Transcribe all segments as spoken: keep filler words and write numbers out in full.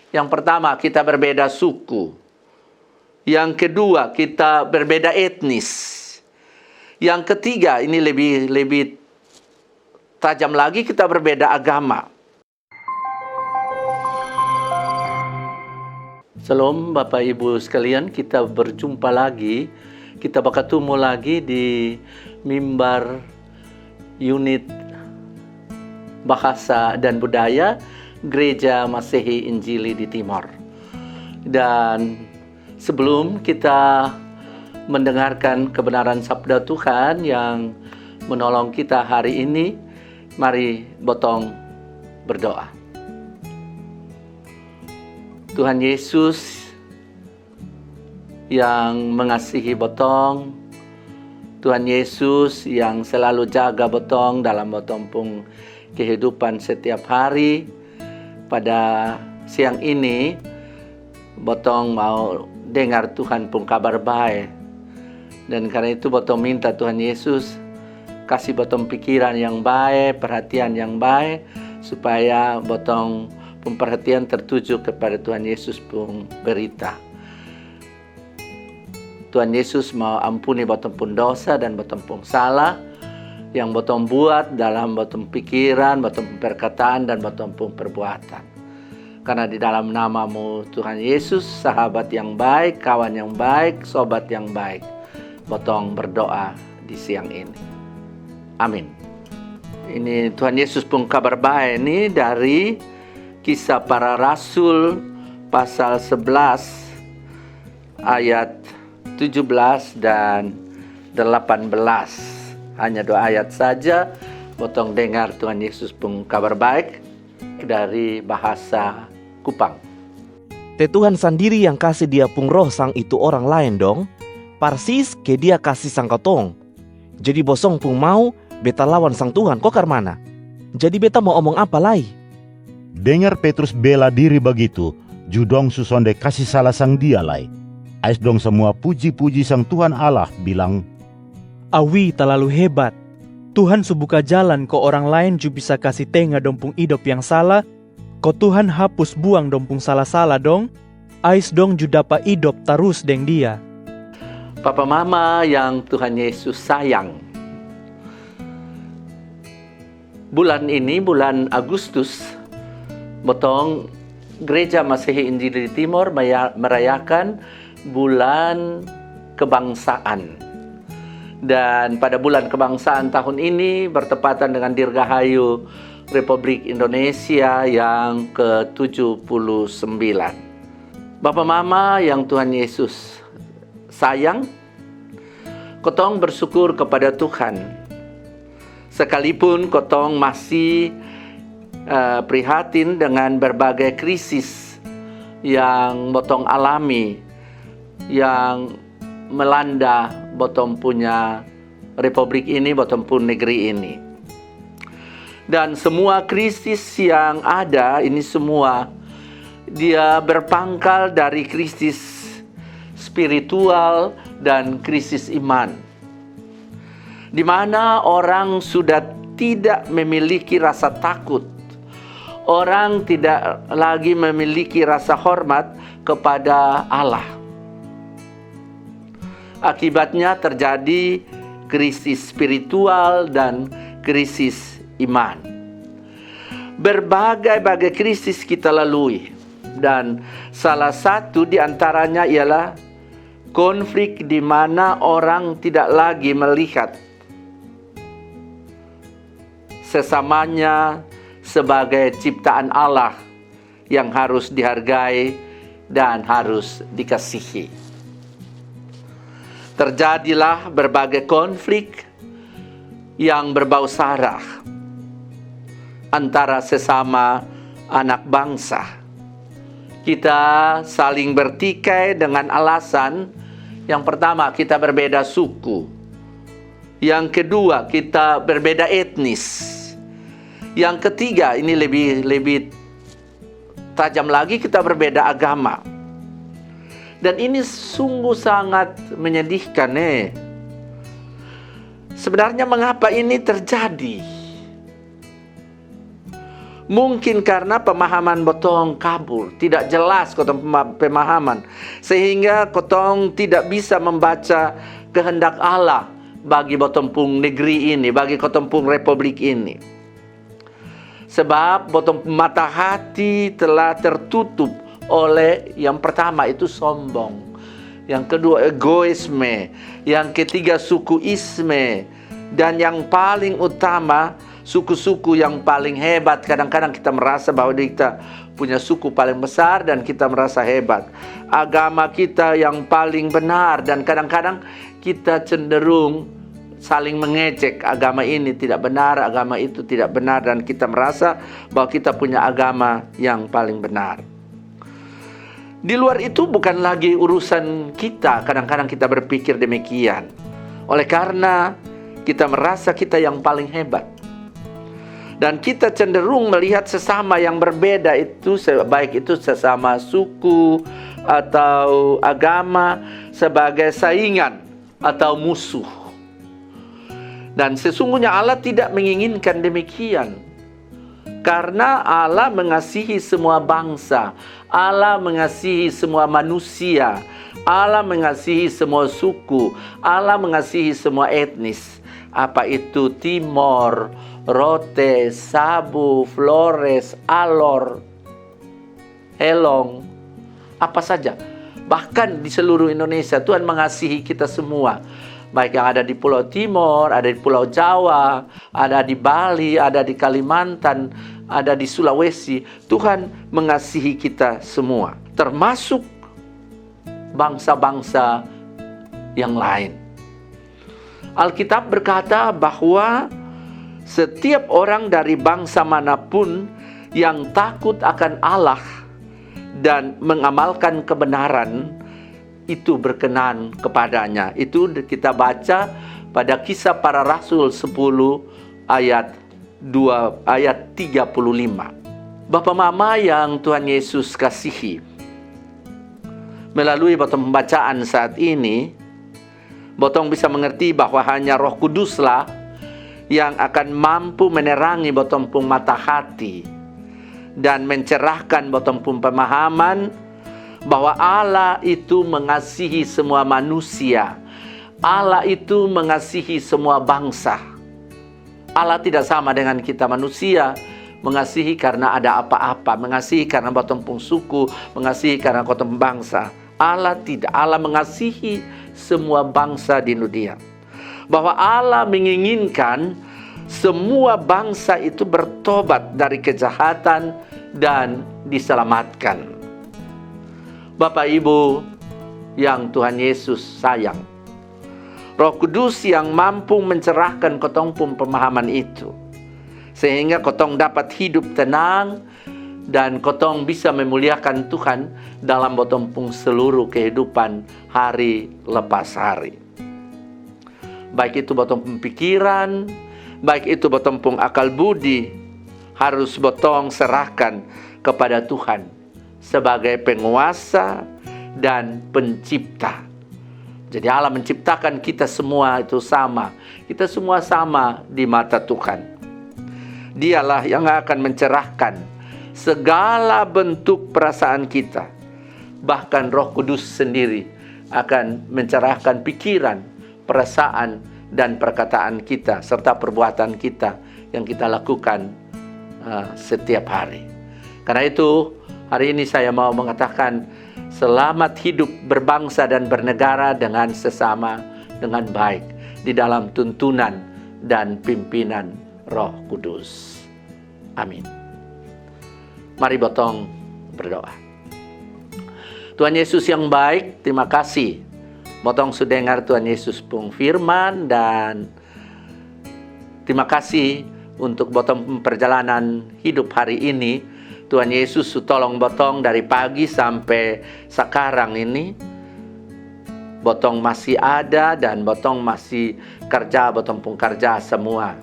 Yang pertama, kita berbeda suku. Yang kedua, kita berbeda etnis. Yang ketiga, ini lebih lebih tajam lagi, kita berbeda agama. Shalom Bapak Ibu sekalian, kita berjumpa lagi, kita bakatumu lagi di mimbar unit bahasa dan budaya Gereja Masehi Injili di Timor. Dan sebelum kita mendengarkan kebenaran sabda Tuhan yang menolong kita hari ini, mari botong berdoa. Tuhan Yesus yang mengasihi botong, Tuhan Yesus yang selalu jaga botong dalam botong pung kehidupan setiap hari, pada siang ini botong mau dengar Tuhan pung kabar bae. Dan karena itu botong minta Tuhan Yesus kasi botong pikiran yang bae, perhatian yang bae, supaya botong pung perhatian tertuju kepada Tuhan Yesus pung berita. Tuhan Yesus mau ampuni botong pung dosa dan botong pung salah yang botong buat dalam botong pikiran, botong pung perkataan, dan botong pung perbuatan. Karena di dalam namamu Tuhan Yesus, sahabat yang baik, kawan yang baik, sobat yang baik, botong berdoa di siang ini. Amin. Ini Tuhan Yesus pung kabar bae ini dari Kisah Para Rasul pasal sebelas ayat tujuh belas dan delapan belas. Hanya dua ayat saja, botong dengar Tuhan Yesus pung kabar baik dari bahasa Kupang. Te Tuhan sandiri yang kasi Dia pung Roh sang itu orang laen dong, parsis ke Dia kasi sang kotong. Jadi bosong pung mau beta lawan sang Tuhan ko karmana? Jadi beta mau omong apa lai? Dengar Petrus bela diri bagitu, ju dong su sonde kasi sala sang dia lai. Ais dong samua puji-puji sang Tuhan Allah bilang, Awi talalu hebat. Tuhan su buka jalan ko orang laen ju bisa kasi tenga dong pung idop yang sala, ko Tuhan hapus buang dong pung sala-sala dong, ais dong ju dapa idop tarus deng Dia. Papa mama yang Tuhan Yesus sayang, bulan ini, bulan Agustus, botong Gereja Masehi Injili di Timor maya- merayakan bulan kebangsaan. Dan pada bulan kebangsaan tahun ini bertepatan dengan Dirgahayu Republik Indonesia yang ke tujuh puluh sembilan. Bapa mama yang Tuhan Yesus sayang, kotong bersyukur kepada Tuhan. Sekalipun kotong masih eh, prihatin dengan berbagai krisis yang botong alami, yang melanda botong punya republik ini, botong pun negeri ini. Dan semua krisis yang ada ini semua, dia berpangkal dari krisis spiritual dan krisis iman, di mana orang sudah tidak memiliki rasa takut, orang tidak lagi memiliki rasa hormat kepada Allah. Akibatnya terjadi krisis spiritual dan krisis iman. Berbagai-bagai krisis kita lalui, dan salah satu di antaranya ialah konflik di mana orang tidak lagi melihat sesamanya sebagai ciptaan Allah yang harus dihargai dan harus dikasihi. Terjadilah berbagai konflik yang berbau sara antara sesama anak bangsa. Kita saling bertikai dengan alasan, yang pertama, kita berbeda suku. Yang kedua, kita berbeda etnis. Yang ketiga, ini lebih lebih tajam lagi, kita berbeda agama. Dan ini sungguh sangat menyedihkan, eh. Sebenarnya mengapa ini terjadi? Mungkin karena pemahaman botong kabur, tidak jelas kotong pema- pemahaman, sehingga kotong tidak bisa membaca kehendak Allah bagi botong pung negeri ini, bagi kotong pung republik ini. Sebab botong pung mata hati telah tertutup oleh, yang pertama itu sombong, yang kedua egoisme, yang ketiga sukuisme, dan yang paling utama suku-suku yang paling hebat. Kadang-kadang kita merasa bahwa kita punya suku paling besar dan kita merasa hebat. Agama kita yang paling benar, dan kadang-kadang kita cenderung saling mengejek, agama ini tidak benar, agama itu tidak benar, dan kita merasa bahwa kita punya agama yang paling benar. Di luar itu bukan lagi urusan kita, kadang-kadang kita berpikir demikian. Oleh karena kita merasa kita yang paling hebat. Dan kita cenderung melihat sesama yang berbeda itu, se- baik itu sesama suku atau agama, sebagai saingan atau musuh. Dan sesungguhnya Allah tidak menginginkan demikian. Karena Allah mengasihi semua bangsa, Allah mengasihi semua manusia, Allah mengasihi semua suku, Allah mengasihi semua etnis. Apa itu Timor, Rote, Sabu, Flores, Alor, Helong, apa saja. Bahkan di seluruh Indonesia, Tuhan mengasihi kita semua. Baik yang ada di Pulau Timor, ada di Pulau Jawa, ada di Bali, ada di Kalimantan, ada di Sulawesi, Tuhan mengasihi kita semua, termasuk bangsa-bangsa yang lain. Alkitab berkata bahwa setiap orang dari bangsa manapun yang takut akan Allah dan mengamalkan kebenaran, itu berkenan kepada-Nya. Itu kita baca pada Kisah Para Rasul sepuluh ayat dua, ayat tiga puluh lima. Bapa mama yang Tuhan Yesus kasihi, melalui botong pembacaan saat ini, botong bisa mengerti bahwa hanya Roh Kuduslah yang akan mampu menerangi botong pung mata hati dan mencerahkan botong pung pemahaman bahwa Allah itu mengasihi semua manusia. Allah itu mengasihi semua bangsa. Allah tidak sama dengan kita manusia, mengasihi karena ada apa-apa, mengasihi karena botong pung suku, mengasihi karena kotong bangsa. Allah tidak, Allah mengasihi semua bangsa di dunia. Bahwa Allah menginginkan semua bangsa itu bertobat dari kejahatan dan diselamatkan. Bapak Ibu yang Tuhan Yesus sayang, Roh Kudus yang mampu mencerahkan kotong pung pemahaman itu, sehingga kotong dapat hidup tenang dan kotong bisa memuliakan Tuhan dalam botong pung seluruh kehidupan hari lepas hari. Baik itu botong pung pikiran, baik itu botong pung akal budi, harus botong serahkan kepada Tuhan sebagai penguasa dan pencipta. Jadi Allah menciptakan kita semua itu sama. Kita semua sama di mata Tuhan. Dialah yang akan mencerahkan segala bentuk perasaan kita. Bahkan Roh Kudus sendiri akan mencerahkan pikiran, perasaan, dan perkataan kita serta perbuatan kita yang kita lakukan uh, setiap hari. Karena itu, hari ini saya mau mengatakan selamat hidup berbangsa dan bernegara dengan sesama dengan baik di dalam tuntunan dan pimpinan Roh Kudus. Amin. Mari botong berdoa. Tuhan Yesus yang baik, terima kasih botong su dengar Tuhan Yesus pung firman, dan terima kasih untuk botong perjalanan hidup hari ini. Tuhan Yesus su tolong botong dari pagi sampai sekarang ini. Botong masih ada dan botong masih kerja, botong pung kerja semua.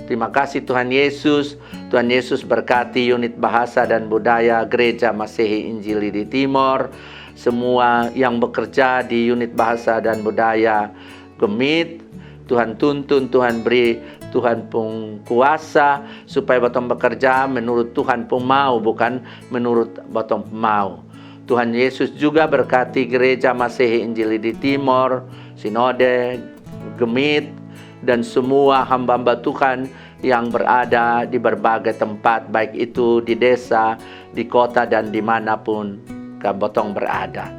Terima kasih Tuhan Yesus. Tuhan Yesus berkati unit bahasa dan budaya Gereja Masehi Injili di Timor. Semua yang bekerja di unit bahasa dan budaya GMIT, Tuhan tuntun, Tuhan beri Tuhan pung kuasa supaya botong bekerja menurut Tuhan pung mau, bukan menurut botong pung mau. Tuhan Yesus juga berkati Gereja Masehi Injili di Timor, Sinode, GMIT, dan semua hamba-hamba Tuhan yang berada di berbagai tempat, baik itu di desa, di kota, dan dimanapun botong berada.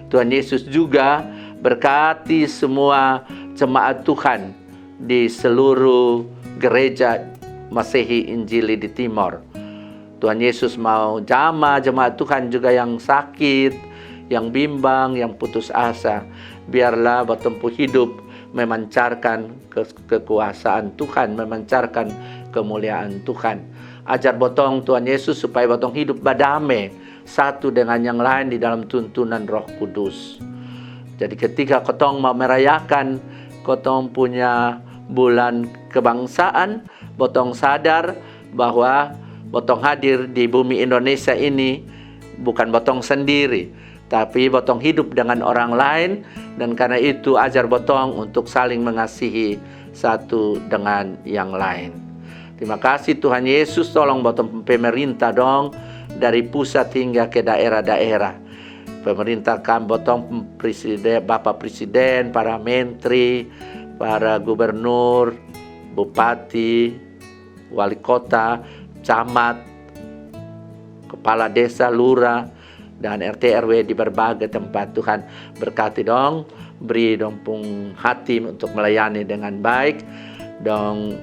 Tuhan Yesus juga berkati semua jemaat Tuhan di seluruh Gereja Masehi Injili di Timor. Tuhan Yesus mau jama jemaat Tuhan juga yang sakit, yang bimbang, yang putus asa. Biarlah botong pung hidup memancarkan ke- kekuasaan Tuhan, memancarkan kemuliaan Tuhan. Ajar botong Tuhan Yesus supaya botong hidup badame satu dengan yang lain di dalam tuntunan Roh Kudus. Jadi ketika kotong mau merayakan kotong punya bulan kebangsaan, botong sadar bahwa botong hadir di bumi Indonesia ini bukan botong sendiri, tapi botong hidup dengan orang lain, dan karena itu ajar botong untuk saling mengasihi satu dengan yang lain. Terima kasih Tuhan Yesus, tolong botong pemerintah dong, dari pusat hingga ke daerah-daerah. Pemerintah kam botong presiden, Bapak Presiden, para menteri, para gubernur, bupati, wali kota, camat, kepala desa, lurah, dan R T R W di berbagai tempat. Tuhan berkati dong, beri dong pung hati untuk melayani dengan baik, dong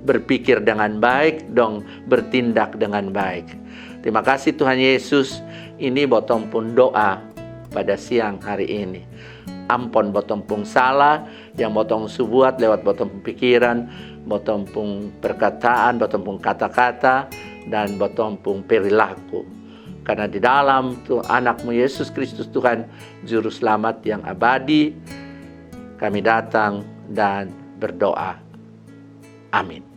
berpikir dengan baik, dong bertindak dengan baik. Terima kasih Tuhan Yesus, ini botong pung doa pada siang hari ini. Ampon botong pung salah yang botong su buat lewat botong pung pikiran, botong pung perkataan, botong pung kata-kata, dan botong pung perilaku. Karena di dalam tu anakmu Yesus Kristus Tuhan, Juru Selamat yang abadi, kami datang dan berdoa. Amin.